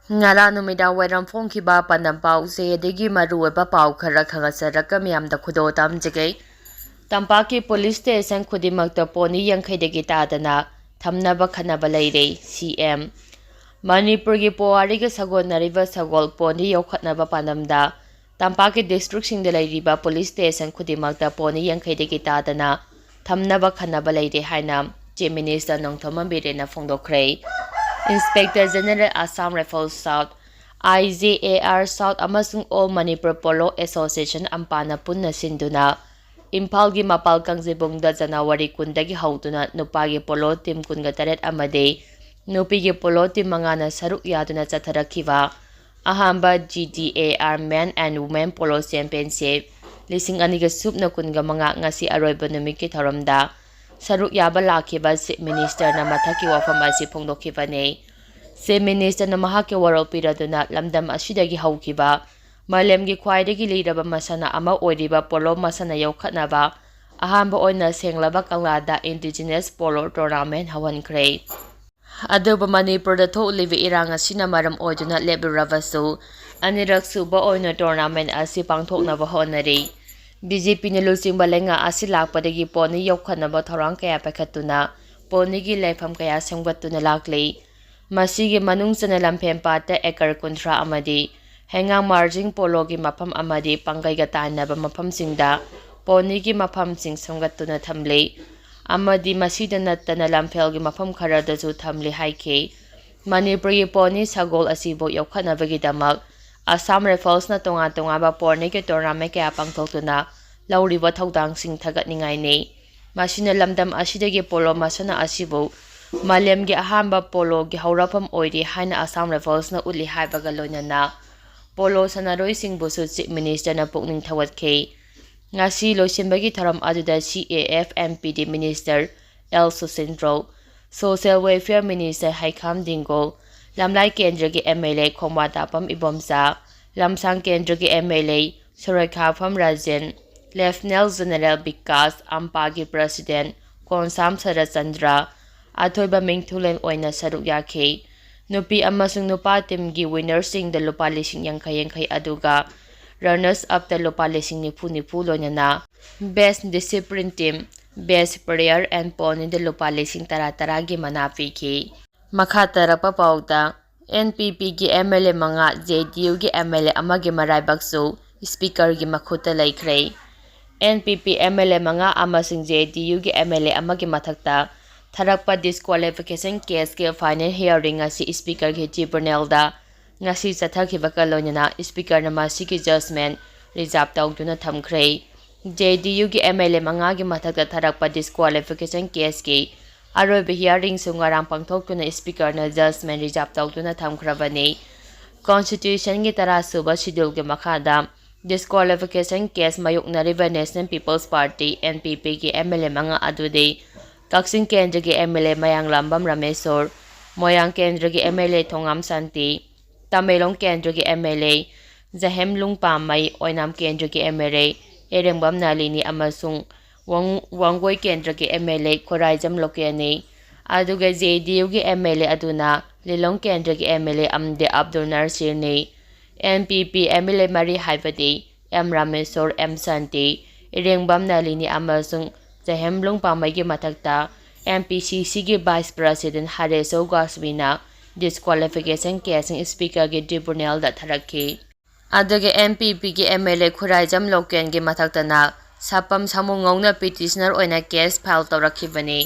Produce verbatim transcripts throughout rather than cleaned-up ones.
ꯉꯔꯥꯡ ꯅꯨꯃꯤꯗꯥꯡ ꯋꯥꯏꯔꯝ ꯐꯣꯡꯈꯤꯕ ꯄꯥꯟꯗꯝ ꯄꯥꯎꯁꯦ ꯑꯗꯒꯤ ꯃꯔꯨꯑꯣꯏꯕ ꯄꯥꯎ ꯈꯔ ꯈꯪꯍꯟꯖꯔꯛꯀ ꯃꯌꯥꯝꯗ ꯈꯨꯗꯣꯜ ꯇꯝꯖꯒꯦ꯫ ꯇꯝꯄꯥꯛꯀꯤ ꯄꯨꯂꯤꯁ ꯁ꯭ꯇꯦꯁꯟ ꯈꯨꯗꯤꯡꯃꯛꯇ ꯄꯣꯅꯤ ꯌꯥꯡꯈꯩꯗꯒꯤ ꯇꯥꯗꯅ ꯊꯝꯅꯕ ꯈꯟꯅꯕ ꯂꯩꯔꯦ, ꯁꯤ ꯑꯦꯝ꯫ ꯃꯅꯤꯄꯨꯔꯒꯤ ꯄꯨꯋꯥꯔꯤꯒ ꯁꯥꯒꯣꯟꯅꯔꯤꯕ ꯁꯒꯣꯜ ꯄꯣꯅꯤ ꯌꯣꯛꯈꯠꯅꯕ ꯄꯥꯟꯗꯝꯗ ꯇꯝꯄꯥꯛꯀꯤ ꯗꯤꯁꯇ꯭ꯔꯤꯛꯁꯤꯡꯗ ꯂꯩꯔꯤꯕ ꯄꯨꯂꯤꯁ ꯁ꯭ꯇꯦꯁꯟ ꯈꯨꯗꯤꯡꯃꯛꯇ ꯄꯣꯅꯤ ꯌꯥꯡꯈꯩꯗꯒꯤ ꯇꯥꯗꯅ ꯊꯝꯅꯕ ꯈꯟꯅꯕ ꯂꯩꯔꯦ ꯍꯥꯏꯅ Chief Minister Nongthombam ꯕꯤꯔꯦꯟꯅ ꯐꯣꯡꯗꯣꯛꯈ꯭ꯔꯦ꯫ Inspector General Assam Rifles South, I J A R South ꯑꯃꯁꯨꯡ All Manipur Polo Association, ꯑꯝꯄꯥꯅ ꯄꯨꯟꯅ ꯁꯤꯟꯗꯨꯅ ꯏꯝꯐꯥꯜꯒꯤ ꯃꯄꯥꯜ ꯀꯥꯡꯖꯩꯕꯨꯡꯗ ꯖꯅꯋꯥꯔꯤ ꯀꯨꯟꯗꯒꯤ ꯍꯧꯗꯨꯅ ꯅꯨꯄꯥꯒꯤ ꯄꯣꯂꯣ ꯇꯤꯝ ꯀꯨꯟꯒ ꯇꯔꯦꯠ ꯑꯃꯗꯤ ꯅꯨꯄꯤꯒꯤ ꯄꯣꯂꯣ ꯇꯤꯝ ꯃꯉꯥꯅ ꯁꯔꯨꯛ ꯌꯥꯗꯨꯅ ꯆꯠꯊꯔꯛꯈꯤꯕ ꯑꯍꯥꯟꯕ G D A R Men and Women Polo Championship ꯂꯤꯁꯤꯡ ꯑꯅꯤꯒ ꯁꯨꯞꯅ ꯀꯨꯟꯒ ꯃꯉꯥ ꯉꯁꯤ ꯑꯔꯣꯏꯕ ꯅꯨꯃꯤꯠꯀꯤ ꯊꯧꯔꯝꯗ ꯁꯔꯨꯛ ꯌꯥꯕ ꯂꯥꯛꯈꯤꯕ Chief Minister ꯅ ꯃꯊꯛꯀꯤ ꯋꯥꯐꯝ ꯑꯁꯤ ꯐꯣꯡꯗꯣꯛꯈꯤꯕꯅꯤ꯫ Chief Minister ꯅ ꯃꯍꯥꯛꯀꯤ ꯋꯥꯔꯣꯜ ꯄꯤꯔꯗꯨꯅ ꯂꯝꯗꯝ ꯑꯁꯤꯗꯒꯤ ꯍꯧꯈꯤꯕ ꯃꯥꯂꯦꯝꯒꯤ ꯈ꯭ꯋꯥꯏꯗꯒꯤ ꯂꯤꯔꯕ ꯃꯁꯥꯟꯅ ꯑꯃ ꯑꯣꯏꯔꯤꯕ ꯄꯣꯂꯣ ꯃꯁꯥꯟꯅ ꯌꯣꯛꯈꯠꯅꯕ ꯑꯍꯥꯟꯕ ꯑꯣꯏꯅ ꯁꯦꯡꯂꯕ ꯀꯪꯂꯥꯗ Indigenous Polo Tournament ꯍꯧꯍꯟꯈ꯭ꯔꯦ꯫ ꯑꯗꯨꯕꯨ ꯃꯅꯤꯄꯨꯔꯗ ꯊꯣꯛꯂꯤꯕ ꯏꯔꯥꯡ ꯑꯁꯤꯅ ꯃꯔꯝ ꯑꯣꯏꯗꯨꯅ ꯂꯦꯞꯂꯨꯔꯕꯁꯨ, ꯑꯅꯤꯔꯛ ꯁꯨꯕ ꯑꯣꯏꯅ tournament ꯑꯁꯤ ꯄꯥꯡꯊꯣꯛꯅꯕ ꯍꯣꯠꯅꯔꯤ꯫ B J P ꯅ ꯂꯨꯆꯤꯡꯕ ꯂꯩꯉꯥꯛ ꯑꯁꯤ ꯂꯥꯛꯄꯗꯒꯤ ꯄꯣꯅꯤ ꯌꯣꯛꯈꯠꯅꯕ ꯊꯧꯔꯥꯡ ꯀꯌꯥ ꯄꯥꯏꯈꯠꯇꯨꯅ ꯄꯣꯅꯤꯒꯤ ꯂꯩꯐꯝ ꯀꯌꯥ ꯁꯦꯝꯒꯠꯇꯨꯅ ꯂꯥꯛꯂꯤ꯫ ꯃꯁꯤꯒꯤ ꯃꯅꯨꯡ ꯆꯟꯅ ꯂꯝꯐꯦꯟ ꯄꯥꯠꯇ acre ꯀꯨꯟꯊ꯭ꯔꯥ ꯑꯃꯗꯤ ꯍꯩꯉꯥꯡ margin ꯄꯣꯂꯣꯒꯤ ꯃꯐꯝ ꯑꯃꯗꯤ ꯄꯥꯡꯒꯩꯒ ꯇꯥꯏꯅꯕ ꯃꯐꯝꯁꯤꯡꯗ ꯄꯣꯅꯤꯒꯤ ꯃꯐꯝꯁꯤꯡ ꯁꯦꯝꯒꯠꯇꯨꯅ ꯊꯝꯂꯤ ꯑꯃꯗꯤ ꯃꯁꯤꯗ ꯅꯠꯇꯅ ꯂꯝꯐꯦꯜꯒꯤ ꯃꯐꯝ ꯈꯔꯗꯁꯨ ꯊꯝꯂꯤ ꯍꯥꯏꯈꯤ꯫ ꯃꯅꯤꯄꯨꯔꯒꯤ ꯄꯣꯅꯤ ꯁꯒꯣꯜ ꯑꯁꯤꯕꯨ ꯌꯣꯛꯈꯠꯅꯕꯒꯤꯗꯃꯛ Assam Rifles ꯅ ꯇꯣꯉꯥꯟ ꯇꯣꯉꯥꯟꯕ ꯄꯣꯅꯤꯒꯤ tournament ꯀꯌꯥ ꯄꯥꯡꯊꯣꯛꯇꯨꯅ ꯂꯧꯔꯤꯕ ꯊꯧꯗꯥꯡꯁꯤꯡ ꯊꯥꯒꯠꯅꯤꯡꯉꯥꯏꯅꯤ꯫ ꯃꯁꯤꯅ ꯂꯝꯗꯝ ꯑꯁꯤꯗꯒꯤ ꯄꯣꯂꯣ ꯃꯁꯥꯟꯅ ꯑꯁꯤꯕꯨ ꯃꯥꯂꯦꯝꯒꯤ ꯑꯍꯥꯟꯕ ꯄꯣꯂꯣꯒꯤ ꯍꯧꯔꯛꯐꯝ ꯑꯣꯏꯔꯤ ꯍꯥꯏꯅ Assam Rifles ꯅ ꯎꯠꯂꯤ ꯍꯥꯏꯕꯒ ꯂꯣꯏꯅꯅ ꯄꯣꯂꯣ ꯁꯥꯟꯅꯔꯣꯏꯁꯤꯡꯕꯨꯁꯨ Chief Minister ꯅ ꯄꯨꯛꯅꯤꯡ ꯊꯧꯒꯠꯈꯤ꯫ ꯉꯁꯤ ꯂꯣꯏꯁꯤꯟꯕꯒꯤ ꯊꯧꯔꯝ ꯑꯗꯨꯗ C A F and P D Minister L ꯁꯨꯁꯤꯟꯗ꯭ꯔꯣ, Social Welfare Minister ꯍꯩꯈꯥꯝ ꯗꯤꯡꯒꯣ, ꯂꯝꯂꯥꯏ ꯀꯦꯟꯗ꯭ꯔꯒꯤ M L A ꯈꯣꯡꯕꯥ ꯇꯥꯄꯝ ꯏꯕꯣꯝꯆꯥ, ꯂꯝꯁꯥꯡ ꯀꯦꯟꯗ꯭ꯔꯒꯤ M L A ꯁꯣꯔꯣꯏꯈꯥꯐꯝ Rajen, Lieutenant General Vikas, ꯑꯝꯄꯥꯒꯤ President ꯀꯣꯟꯁꯥꯝ Saratchandra, ꯑꯊꯣꯏꯕ ꯃꯤꯡꯊꯨꯂꯦꯟ ꯑꯣꯏꯅ ꯁꯔꯨꯛ ꯌꯥꯈꯤ꯫ ꯅꯨꯄꯤ ꯑꯃꯁꯨꯡ ꯅꯨꯄꯥ ꯇꯤꯝꯒꯤ ꯋꯤꯅꯔꯁꯤꯡꯗ ꯂꯨꯄꯥ ꯂꯤꯁꯤꯡ ꯌꯥꯡꯈꯩ ꯌꯥꯡꯈꯩ, ꯑꯗꯨꯒ ꯔꯅꯔꯁ ꯑꯞꯇ ꯂꯨꯄꯥ ꯂꯤꯁꯤꯡ ꯅꯤꯐꯨ ꯅꯤꯐꯨ, ꯂꯣꯏꯅꯅ best discipline team, best player N ꯄꯣꯅꯤꯗ ꯂꯨꯄꯥ ꯂꯤꯁꯤꯡ ꯇꯔꯥ ꯇꯔꯥꯒꯤ ꯃꯅꯥ ꯄꯤꯈꯤ꯫ ꯃꯈꯥ ꯇꯥꯔꯛꯄ ꯄꯥꯎꯗ, ꯑꯦꯟ ꯄꯤ ꯄꯤꯒꯤ ꯑꯦꯝ ꯑꯦꯜ ꯑꯦ ꯃꯉꯥ, ꯖꯦ ꯗꯤ ꯌꯨꯒꯤ ꯑꯦꯝ ꯑꯦꯜ ꯑꯦ ꯑꯃꯒꯤ ꯃꯔꯥꯏꯕꯛꯁꯨ ꯁ꯭ꯄꯤꯀꯔꯒꯤ ꯃꯈꯨꯠꯇ ꯂꯩꯈ꯭ꯔꯦ꯫ And P P M L ꯑꯦ ꯃꯉꯥ ꯑꯃꯁꯨꯡ ꯖꯦ ꯗꯤ ꯌꯨꯒꯤ ꯑꯦꯝ ꯑꯦꯜ ꯑꯦ ꯑꯃꯒꯤ ꯃꯊꯛꯇ ꯊꯥꯔꯛꯄ ꯗꯤꯁꯀ꯭ꯋꯥꯂꯤꯐꯤꯀꯦꯁꯟ ꯀꯦꯁꯀꯤ ꯐꯥꯏꯅꯦꯜ ꯍꯤꯌꯥꯔꯤꯡ ꯑꯁꯤ ꯁ꯭ꯄꯤꯀꯔꯒꯤ ꯇ꯭ꯔꯤꯕꯨꯅꯦꯜꯗ ꯉꯁꯤ ꯆꯠꯊꯈꯤꯕꯒ ꯂꯣꯏꯅꯅ ꯁ꯭ꯄꯤꯀꯔꯅ ꯃꯁꯤꯒꯤ ꯖꯖꯃꯦꯟ ꯔꯤꯖꯥꯔꯚ ꯇꯧꯗꯨꯅ ꯊꯝꯈ꯭ꯔꯦ꯫ ꯖꯦ ꯗꯤ ꯌꯨꯒꯤ ꯑꯦꯝ ꯑꯦꯜ ꯑꯦ ꯃꯉꯥꯒꯤ ꯃꯊꯛꯇ ꯊꯥꯔꯛꯄ ꯗꯤꯁꯀ꯭ꯋꯥꯂꯤꯐꯤꯀꯦꯁꯟ ꯀꯦꯁꯀꯤ ꯑꯔꯣꯏꯕ ꯍꯤꯌꯥꯔꯤꯡꯁꯨ ꯉꯔꯥꯡ ꯄꯥꯡꯊꯣꯛꯇꯨꯅ ꯁ꯭ꯄꯤꯀꯔꯅ ꯖꯖꯃꯦꯟ ꯔꯤꯖꯥꯔꯚ ꯇꯧꯗꯨꯅ ꯊꯝꯈ꯭ꯔꯕꯅꯤ꯫ ꯀꯣꯟꯁꯇꯤꯇ꯭ꯌꯨꯁꯟꯒꯤ ꯇꯔꯥꯁꯨꯕ ꯁꯦꯗ꯭ꯌꯨꯜꯒꯤ ꯃꯈꯥꯗ ꯗꯤꯁꯀ꯭ꯋꯥꯂꯤꯐꯤꯀꯦꯁꯟ ꯀꯦꯁ ꯃꯥꯌꯣꯛꯅꯔꯤꯕ National People's Party, N P ꯄꯤꯒꯤ ꯑꯦꯝ ꯑꯦꯜ ꯑꯦ ꯃꯉꯥ ꯑꯗꯨꯗꯤ ꯀꯛꯆꯤꯡ ꯀꯦꯟꯗ꯭ꯔꯒꯤ ꯑꯦꯝ ꯑꯦꯜ ꯑꯦ ꯃꯌꯥꯡꯂꯥꯝꯕꯝ ꯔꯥꯃꯦꯁꯣꯔ, ꯃꯣꯏꯔꯥꯡ ꯀꯦꯟꯗ꯭ꯔꯒꯤ ꯑꯦꯝ ꯑꯦꯜ ꯑꯦ ꯊꯣꯉꯥꯝ ꯁꯥꯟꯇꯤ, ꯇꯃꯦꯡꯂꯣꯡ ꯀꯦꯟꯗ꯭ꯔꯒꯤ ꯑꯦꯝ ꯑꯦꯜ ꯑꯦ ꯖꯍꯦꯝꯂꯨꯡ ꯄꯥꯝꯃꯩ, ꯑꯣꯏꯅꯥꯝ ꯀꯦꯟꯗ꯭ꯔꯒꯤ ꯑꯦꯝ ꯑꯦꯜ ꯑꯦ ꯏꯔꯦꯡꯕꯝ ꯅꯥꯂꯤꯅꯤ ꯑꯃꯁꯨꯡ ꯋꯥꯡ-, ꯋꯥꯡꯒꯣꯏ ꯀꯦꯟꯗ꯭ꯔꯒꯤ ꯑꯦꯝ ꯑꯦꯜ ꯑꯦ ꯈꯨꯔꯥꯏꯖꯝ ꯂꯣꯀꯦꯟꯅꯤ꯫ ꯑꯗꯨꯒ ꯖꯦ ꯗꯤ ꯌꯨꯒꯤ ꯑꯦꯝ ꯑꯦꯜ ꯑꯦ ꯑꯗꯨꯅ ꯂꯤꯂꯣꯡ ꯀꯦꯟꯗ꯭ꯔꯒꯤ M L A Amde Abdul ꯅꯥꯁꯤꯔꯅꯤ꯫ N P P M L A ꯃꯔꯤ, ꯍꯥꯏꯕꯗꯤ ꯑꯦꯝ ꯔꯥꯃꯦꯁꯣꯔ, ꯑꯦꯝ ꯁꯥꯟꯇꯤ, ꯏꯔꯦꯡꯕꯝ ꯅꯥꯂꯤꯅꯤ ꯑꯃꯁꯨꯡ ꯖꯍꯦꯝꯂꯨꯡ ꯄꯥꯝꯃꯩꯒꯤ ꯃꯊꯛꯇ ꯑꯦꯝ ꯄꯤ ꯁꯤ ꯁꯤꯒꯤ ꯚꯥꯏꯁ ꯄ꯭ꯔꯁꯤꯗꯦꯟꯠ ꯍꯔꯦꯁꯣ ꯒꯣꯁ꯭ꯋꯤꯅ ꯗꯤꯁꯀ꯭ꯋꯥꯂꯤꯐꯤꯀꯦꯁꯟ ꯀꯦꯁꯁꯤꯡ ꯁ꯭ꯄꯤꯀꯔꯒꯤ ꯇ꯭ꯔꯤꯕꯨꯅꯦꯜꯗ ꯊꯥꯔꯛꯈꯤ꯫ ꯑꯗꯨꯒ ꯑꯦꯟ ꯄꯤ ꯄꯤꯒꯤ ꯑꯦꯝ ꯑꯦꯜ ꯑꯦ ꯈꯨꯔꯥꯏꯖꯝ ꯂꯣꯀꯦꯟꯒꯤ ꯃꯊꯛꯇꯅ ꯁꯥꯄꯝ ꯁꯥꯃꯨꯉꯧꯅ ꯄꯤꯇꯤꯁꯅꯔ ꯑꯣꯏꯅ ꯀꯦꯁ ꯐꯥꯏꯜ ꯇꯧꯔꯛꯈꯤꯕꯅꯤ꯫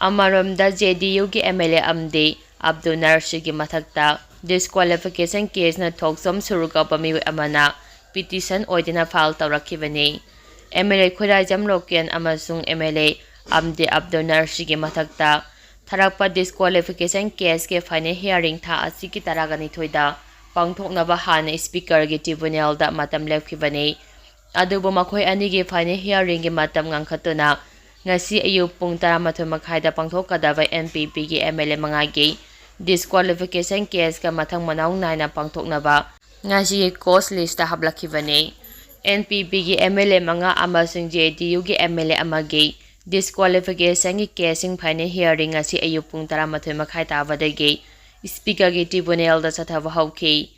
ꯑꯃꯔꯣꯝꯗ ꯖꯦ ꯗꯤ ꯌꯨꯒꯤ M L A Amde Abdul ꯅꯥꯁꯤꯔꯒꯤ ꯃꯊꯛꯇ ꯗꯤꯁꯀ꯭ꯋꯥꯂꯤꯐꯤꯀꯦꯁꯟ ꯀꯦꯁꯅ ꯊꯣꯛꯆꯣꯝ ꯁꯨꯔꯨ ꯀꯧꯕ ꯃꯤꯑꯣꯏ ꯑꯃꯅ ꯄꯤꯇꯤꯁꯟ ꯑꯣꯏꯗꯨꯅ ꯐꯥꯏꯜ ꯇꯧꯔꯛꯈꯤꯕꯅꯤ꯫ M L A Khuraijam Loken ꯑꯃꯁꯨꯡ M L A Amde Abdul ꯅꯥꯁꯤꯔꯒꯤ ꯃꯊꯛꯇ ꯊꯥꯔꯛꯄ ꯗꯤꯁꯀ꯭ꯋꯥꯂꯤꯐꯤꯀꯦꯁꯟ ꯀꯦꯁꯀꯤ ꯐꯥꯏꯅꯦꯜ ꯍꯤꯌꯥꯔꯤꯡ ꯊꯥ ꯑꯁꯤꯒꯤ ꯇꯔꯥꯒ ꯅꯤꯊꯣꯏꯗ ꯄꯥꯡꯊꯣꯛꯅꯕ ꯍꯥꯟꯅ ꯁ꯭ꯄꯤꯀꯔꯒꯤ ꯇ꯭ꯔꯤꯕꯨꯅꯦꯜꯗ ꯃꯇꯝ ꯂꯦꯞꯈꯤꯕꯅꯤ꯫ ꯑꯗꯨꯕꯨ ꯃꯈꯣꯏ ꯑꯅꯤꯒꯤ ꯐꯥꯏꯅꯦꯜ ꯍꯤꯌꯥꯔꯤꯡꯒꯤ ꯃꯇꯝ ꯉꯟꯈꯠꯇꯨꯅ ꯉꯁꯤ ꯑꯌꯨꯛ ꯄꯨꯡ ꯇꯔꯥꯃꯥꯊꯣꯏ ꯃꯈꯥꯏꯗ ꯄꯥꯡꯊꯣꯛꯀꯗꯕ ꯑꯦꯟ ꯄꯤ ꯄꯤꯒꯤ ꯑꯦꯝ ꯑꯦꯜ ꯑꯦ ꯃꯉꯥꯒꯤ ꯗꯤꯁꯀ꯭ꯋꯥꯂꯤꯐꯤꯀꯦꯁꯟ ꯀꯦꯁꯀ ꯃꯊꯪ ꯃꯅꯥꯎ ꯅꯥꯏꯅ ꯄꯥꯡꯊꯣꯛꯅꯕ ꯉꯁꯤꯒꯤ ꯀꯣꯁ ꯂꯤꯁꯇ ꯍꯥꯞꯂꯛꯈꯤꯕꯅꯤ꯫ ꯑꯦꯟ ꯄꯤ ꯄꯤꯒꯤ ꯑꯦꯝ ꯑꯦꯜ ꯑꯦ ꯃꯉꯥ ꯑꯃꯁꯨꯡ ꯖꯦ ꯗꯤ ꯌꯨꯒꯤ ꯑꯦꯝ ꯑꯦꯜ ꯑꯦ ꯑꯃꯒꯤ ꯗꯤꯁꯀ꯭ꯋꯥꯂꯤꯐꯤꯀꯦꯁꯟꯒꯤ ꯀꯦꯁꯁꯤꯡ ꯐꯥꯏꯅꯦꯜ ꯍꯤꯌꯥꯔꯤꯡ ꯉꯁꯤ ꯑꯌꯨꯛ ꯄꯨꯡ ꯇꯔꯥꯃꯥꯊꯣꯏ ꯃꯈꯥꯏ ꯇꯥꯕꯗꯒꯤ Speakerꯒꯤ tribunalꯗ ꯆꯠꯊꯕ ꯍꯧꯈꯤ꯫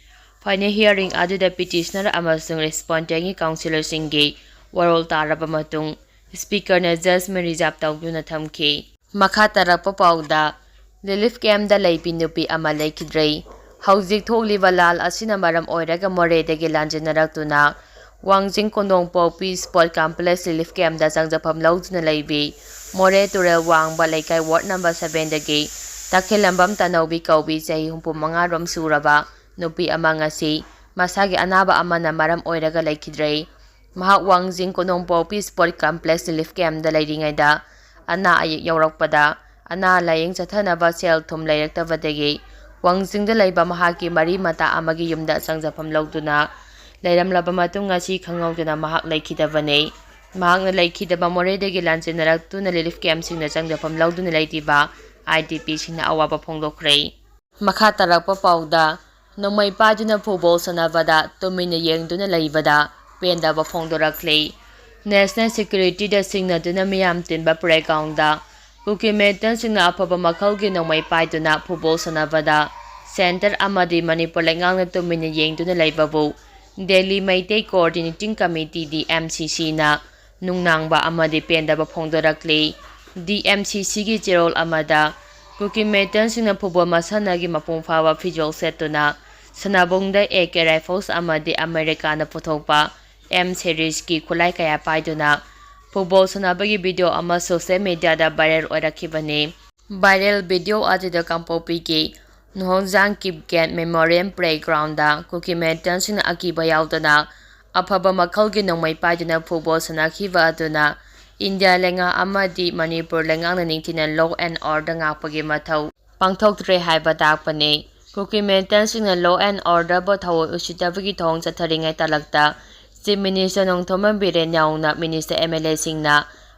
Final hearing ꯑꯗꯨꯗ petitioner ꯑꯃꯁꯨꯡ respondentꯒꯤ counsellorꯁꯤꯡꯒꯤ ꯋꯥꯔꯣꯜ ꯇꯥꯔꯕ ꯃꯇꯨꯡ, Speakerꯅ judgment reserve ꯇꯧꯗꯨꯅ ꯊꯝꯈꯤ꯫ ꯃꯈꯥ ꯇꯥꯔꯛꯄ ꯄꯥꯎꯗ, relief campꯗ ꯂꯩꯕꯤ ꯅꯨꯄꯤ ꯑꯃ ꯂꯩꯈꯤꯗ꯭ꯔꯦ꯫ ꯍꯧꯖꯤꯛ ꯊꯣꯛꯂꯤꯕ ꯂꯥꯜ ꯑꯁꯤꯅ ꯃꯔꯝ ꯑꯣꯏꯔꯒ ꯃꯣꯔꯦꯗꯒꯤ ꯂꯥꯟꯖꯦꯟꯅꯔꯛꯇꯨꯅ ꯋꯥꯡꯖꯤꯡ ꯀꯣꯟꯗꯣꯡꯄꯣꯛꯄꯤ Sport Complex relief campꯗ ꯆꯪꯖꯐꯝ ꯂꯧꯗꯨꯅ ꯂꯩꯕꯤ ꯃꯣꯔꯦ ꯇꯨꯔꯦꯜ ꯋꯥꯡꯕ ꯂꯩꯀꯥꯏ ward number sevenꯗꯒꯤ ꯇꯈꯦꯜꯂꯝꯕꯝ ꯇꯅꯧꯕꯤ ꯀꯧꯕꯤ ꯆꯍꯤ ꯍꯨꯝꯐꯨ ꯃꯉꯥ ꯔꯣꯝ ꯁꯨꯔꯕ ꯅꯨꯄꯤ ꯑꯃ ꯉꯁꯤ ꯃꯁꯥꯒꯤ ꯑꯅꯥꯕ ꯑꯃꯅ ꯃꯔꯝ ꯑꯣꯏꯔꯒ ꯂꯩꯈꯤꯗ꯭ꯔꯦ꯫ ꯃꯍꯥꯛ ꯋꯥꯡꯖꯤꯡ ꯀꯣꯟꯗꯣꯡꯄꯣꯛꯄꯤ Sport Complex relief campꯗ ꯂꯩꯔꯤꯉꯩꯗ ꯑꯅꯥ ꯑꯌꯦꯛ ꯌꯥꯎꯔꯛꯄꯗ ꯑꯅꯥ ꯂꯥꯌꯦꯡ ꯆꯠꯊꯅꯕ ꯁꯦꯜ ꯊꯨꯝ ꯂꯩꯔꯛꯇꯕꯗꯒꯤ ꯋꯥꯡꯖꯤꯡꯗ ꯂꯩꯕ ꯃꯍꯥꯛꯀꯤ ꯃꯔꯤ ꯃꯇꯥ ꯑꯃꯒꯤ ꯌꯨꯝꯗ ꯆꯪꯖꯐꯝ ꯂꯧꯗꯨꯅ ꯂꯩꯔꯝꯂꯕ ꯃꯇꯨꯡ ꯉꯁꯤ ꯈꯪꯍꯧꯗꯅ ꯃꯍꯥꯛ ꯂꯩꯈꯤꯗꯕꯅꯤ꯫ ꯃꯍꯥꯛꯅ ꯂꯩꯈꯤꯗꯕ ꯃꯣꯔꯦꯗꯒꯤ ꯂꯥꯟꯖꯦꯟꯅꯔꯛꯇꯨꯅ relief campꯁꯤꯡꯗ ꯆꯪꯖꯐꯝ ꯂꯧꯗꯨꯅ ꯂꯩꯔꯤꯕ IDPꯁꯤꯡꯅ ꯑꯋꯥꯕ ꯐꯣꯡꯗꯣꯛꯈ꯭ꯔꯦ꯫ ꯃꯈꯥ ꯇꯥꯔꯛꯄ ꯄꯥꯎꯗ, ꯅꯣꯡꯃꯩ ꯄꯥꯏꯗꯨꯅ ꯐꯨꯠꯕꯣꯜ ꯁꯥꯟꯅꯕꯗ ꯇꯨꯃꯤꯟꯅ ꯌꯦꯡꯗꯨꯅ ꯂꯩꯕꯗ ꯄꯦꯟꯗꯕ ꯐꯣꯡꯗꯣꯔꯛꯂꯤ꯫ National securityꯗ ꯁꯤꯡꯅꯗꯨꯅ ꯃꯤꯌꯥꯝ ꯇꯤꯟꯕ playgroundꯗ ꯀꯨꯀꯤ militantsꯁꯤꯡꯅ ꯑꯐꯕ ꯃꯈꯜꯒꯤ ꯅꯣꯡꯃꯩ ꯄꯥꯏꯗꯨꯅ ꯐꯨꯠꯕꯣꯜ ꯁꯥꯟꯅꯕꯗ centre ꯑꯃꯗꯤ ꯃꯅꯤꯄꯨꯔ ꯂꯩꯉꯥꯛꯅ ꯇꯨꯃꯤꯟꯅ ꯌꯦꯡꯗꯨꯅ ꯂꯩꯕꯕꯨ Delhi Meitei Coordinating Committee, DMCCꯅ ꯅꯨꯡꯅꯥꯡꯕ ꯑꯃꯗꯤ ꯄꯦꯟꯗꯕ ꯐꯣꯡꯗꯣꯔꯛꯂꯤ꯫ DMCCꯒꯤ ꯆꯦꯔꯣꯜ ꯑꯃꯗ ꯀꯨꯀꯤ militantsꯁꯤꯡꯅ ꯐꯨꯠꯕꯣꯜ ꯃꯁꯥꯟꯅꯒꯤ ꯃꯄꯨꯡ ꯐꯥꯕ ꯐꯤꯖꯣꯜ ꯁꯦꯠꯇꯨꯅ ꯁꯥꯟꯅꯕꯨꯡꯗ AK rifles ꯑꯃꯗꯤ ꯑꯃꯦꯔꯤꯀꯥꯅ ꯄꯨꯊꯣꯛꯄ M serieski ꯈꯨꯠꯂꯥꯏ ꯀꯌꯥ ꯄꯥꯏꯗꯨꯅ ꯐꯨꯠꯕꯣꯜ ꯁꯥꯟꯅꯕꯒꯤ video ꯑꯃ social mediaꯗ viral ꯑꯣꯏꯔꯛꯈꯤꯕꯅꯤ꯫ Viral video ꯑꯗꯨꯗ ꯀꯥꯡꯄꯣꯛꯄꯤꯒꯤ ꯅꯣꯍꯣꯡꯖꯥꯡ ꯀꯤꯞꯒꯦꯟ Memorial Playgroundꯗ ꯀꯨꯀꯤ militantsꯁꯤꯡꯅ ꯑꯀꯤꯕ ꯌꯥꯎꯗꯅ ꯑꯐꯕ ꯃꯈꯜꯒꯤ ꯅꯣꯡꯃꯩ ꯄꯥꯏꯗꯨꯅ ꯐꯨꯠꯕꯣꯜ ꯁꯥꯟꯅꯈꯤꯕ ꯑꯗꯨꯅ ꯏꯟꯗꯤꯌꯥ ꯂꯩꯉꯥꯛ ꯑꯃꯗꯤ ꯃꯅꯤꯄꯨꯔ ꯂꯩꯉꯥꯛꯅ ꯅꯤꯡꯊꯤꯅ law and order ꯉꯥꯛꯄꯒꯤ ꯃꯊꯧ ꯄꯥꯡꯊꯣꯛꯇ꯭ꯔꯦ ꯍꯥꯏꯕ ꯇꯥꯛꯄꯅꯤ꯫ ꯀꯨꯀꯤ militantsꯁꯤꯡꯅ law and orderꯕꯨ ꯊꯑꯣꯏ ꯎꯁꯤꯠꯇꯕꯒꯤ ꯊꯧꯑꯣꯡ ꯆꯠꯊꯔꯤꯉꯩ ꯇꯥꯂꯛꯇ Chief Minister ꯅꯣꯡꯊꯣꯝꯕꯝ ꯕꯤꯔꯦꯟ ꯌꯥꯎꯅ minister, MLAꯁꯤꯡꯅ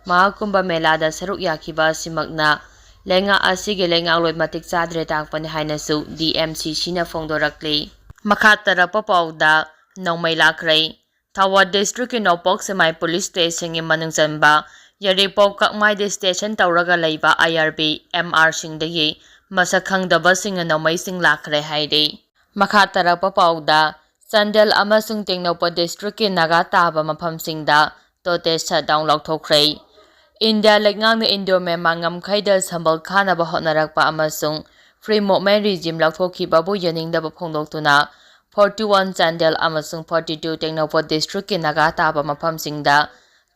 ꯃꯍꯥꯀꯨꯝꯚ ꯃꯦꯂꯥꯗ ꯁꯔꯨꯛ ꯌꯥꯈꯤꯕ ꯑꯁꯤꯃꯛꯅ ꯂꯩꯉꯥꯛ ꯑꯁꯤꯒꯤ ꯂꯩꯉꯥꯛꯂꯣꯏ ꯃꯇꯤꯛ ꯆꯥꯗ꯭ꯔꯦ ꯇꯥꯛꯄꯅꯤ ꯍꯥꯏꯅꯁꯨ DMCCꯅ ꯐꯣꯡꯗꯣꯔꯛꯂꯤ꯫ ꯃꯈꯥ ꯇꯥꯔꯛꯄ ꯄꯥꯎꯗ, ꯅꯣꯡꯃꯩ ꯂꯥꯛꯈ꯭ꯔꯦ꯫ ꯊꯧꯕꯥꯜ districtꯀꯤ ꯅꯣꯡꯄꯣꯛ ꯁꯦꯛꯃꯥꯏ police stationꯒꯤ ꯃꯅꯨꯡ ꯆꯟꯕ ꯌꯥꯏꯔꯤꯄꯣꯛ ꯀꯛꯃꯥꯏꯗ station ꯇꯧꯔꯒ ꯂꯩꯕ IRB MRꯁꯤꯡꯗꯒꯤ ꯃꯁꯛ ꯈꯪꯗꯕꯁꯤꯡꯅ ꯅꯣꯡꯃꯩꯁꯤꯡ ꯂꯥꯛꯈ꯭ꯔꯦ ꯍꯥꯏꯔꯤ꯫ ꯃꯈꯥ ꯇꯥꯔꯛꯄ ꯄꯥꯎꯗ, ꯆꯥꯟꯗꯦꯜ ꯑꯃꯁꯨꯡ ꯇꯦꯡꯅꯧꯄꯜ districtꯀꯤ ꯅꯥꯒꯥ ꯇꯥꯕ ꯃꯐꯝꯁꯤꯡꯗ total shutdown ꯂꯧꯊꯣꯛꯈ꯭ꯔꯦ꯫ ꯏꯟꯗꯤꯌꯥ ꯂꯩꯉꯥꯛꯅ ꯏꯟꯗꯣ ꯃ꯭ꯌꯥꯟꯃꯥꯔ ꯉꯝꯈꯩꯗ ꯁꯝꯕꯜ ꯈꯥꯅꯕ ꯍꯣꯠꯅꯔꯛꯄ ꯑꯃꯁꯨꯡ free movement regime ꯂꯧꯊꯣꯛꯈꯤꯕꯕꯨ ꯌꯥꯅꯤꯡꯗꯕ ꯐꯣꯡꯗꯣꯛꯇꯨꯅ forty one ꯆꯥꯟꯗꯦꯜ ꯑꯃꯁꯨꯡ forty two ꯇꯦꯡꯅꯧꯄꯜ districtꯀꯤ ꯅꯥꯒꯥ ꯇꯥꯕ ꯃꯐꯝꯁꯤꯡꯗ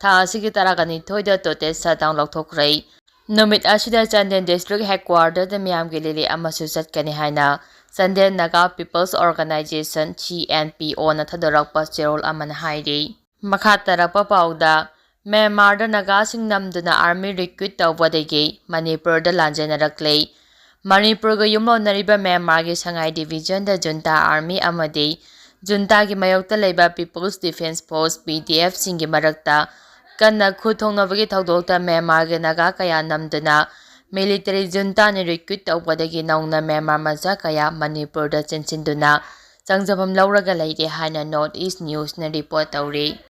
ꯊꯥ ꯑꯁꯤꯒꯤ ꯇꯔꯥꯅꯤꯊꯣꯏꯗ total shutdown ꯂꯧꯊꯣꯛꯈ꯭ꯔꯦ꯫ ꯅꯨꯃꯤꯠ ꯑꯁꯤꯗ ꯆꯥꯟꯗꯦꯜ district headquarterꯗ ꯃꯤꯌꯥꯝꯒꯤ ꯂꯤꯂꯤ ꯑꯃꯁꯨ ꯆꯠꯀꯅꯤ ꯍꯥꯏꯅ Chandel Naga People's Organisation, C N P Oꯅ ꯊꯥꯗꯣꯔꯛꯄ ꯆꯦꯔꯣꯜ ꯑꯃꯅ ꯍꯥꯏꯔꯤ꯫ ꯃꯈꯥ ꯇꯥꯔꯛꯄ ꯄꯥꯎꯗ, ꯃ꯭ꯌꯥꯟꯃꯥꯔꯗ ꯅꯥꯒꯥꯁꯤꯡ ꯅꯝꯗꯨꯅ army recruit ꯇꯧꯕꯗꯒꯤ ꯃꯅꯤꯄꯨꯔꯗ ꯂꯥꯟꯖꯦꯟꯅꯔꯛꯂꯦ꯫ ꯃꯅꯤꯄꯨꯔꯒ ꯌꯨꯝꯂꯣꯟꯅꯔꯤꯕ ꯃ꯭ꯌꯥꯟꯃꯥꯔꯒꯤ ꯁꯉꯥꯏ divisionꯗ junta army ꯑꯃꯗꯤ juntaꯒꯤ ꯃꯥꯌꯣꯛꯇ ꯂꯩꯕ People's Defence Force, P D Fꯁꯤꯡꯒꯤ ꯃꯔꯛꯇ ꯀꯟꯅ ꯈꯨꯠ ꯊꯣꯡꯅꯕꯒꯤ ꯊꯧꯗꯣꯛꯇ ꯃ꯭ꯌꯥꯟꯃꯥꯔꯒꯤ ꯅꯥꯒꯥ ꯀꯌꯥ ꯅꯝꯗꯨꯅ military juntaꯅ recruit ꯇꯧꯕꯗꯒꯤ ꯅꯧꯅ ꯃ꯭ꯌꯥꯟꯃꯥꯔ ꯃꯆꯥ ꯀꯌꯥ ꯃꯅꯤꯄꯨꯔꯗ ꯆꯦꯟꯁꯤꯟꯗꯨꯅ ꯆꯪꯖꯐꯝ ꯂꯧꯔꯒ ꯂꯩꯔꯦ ꯍꯥꯏꯅ North East Newsꯅ report ꯇꯧꯔꯤ꯫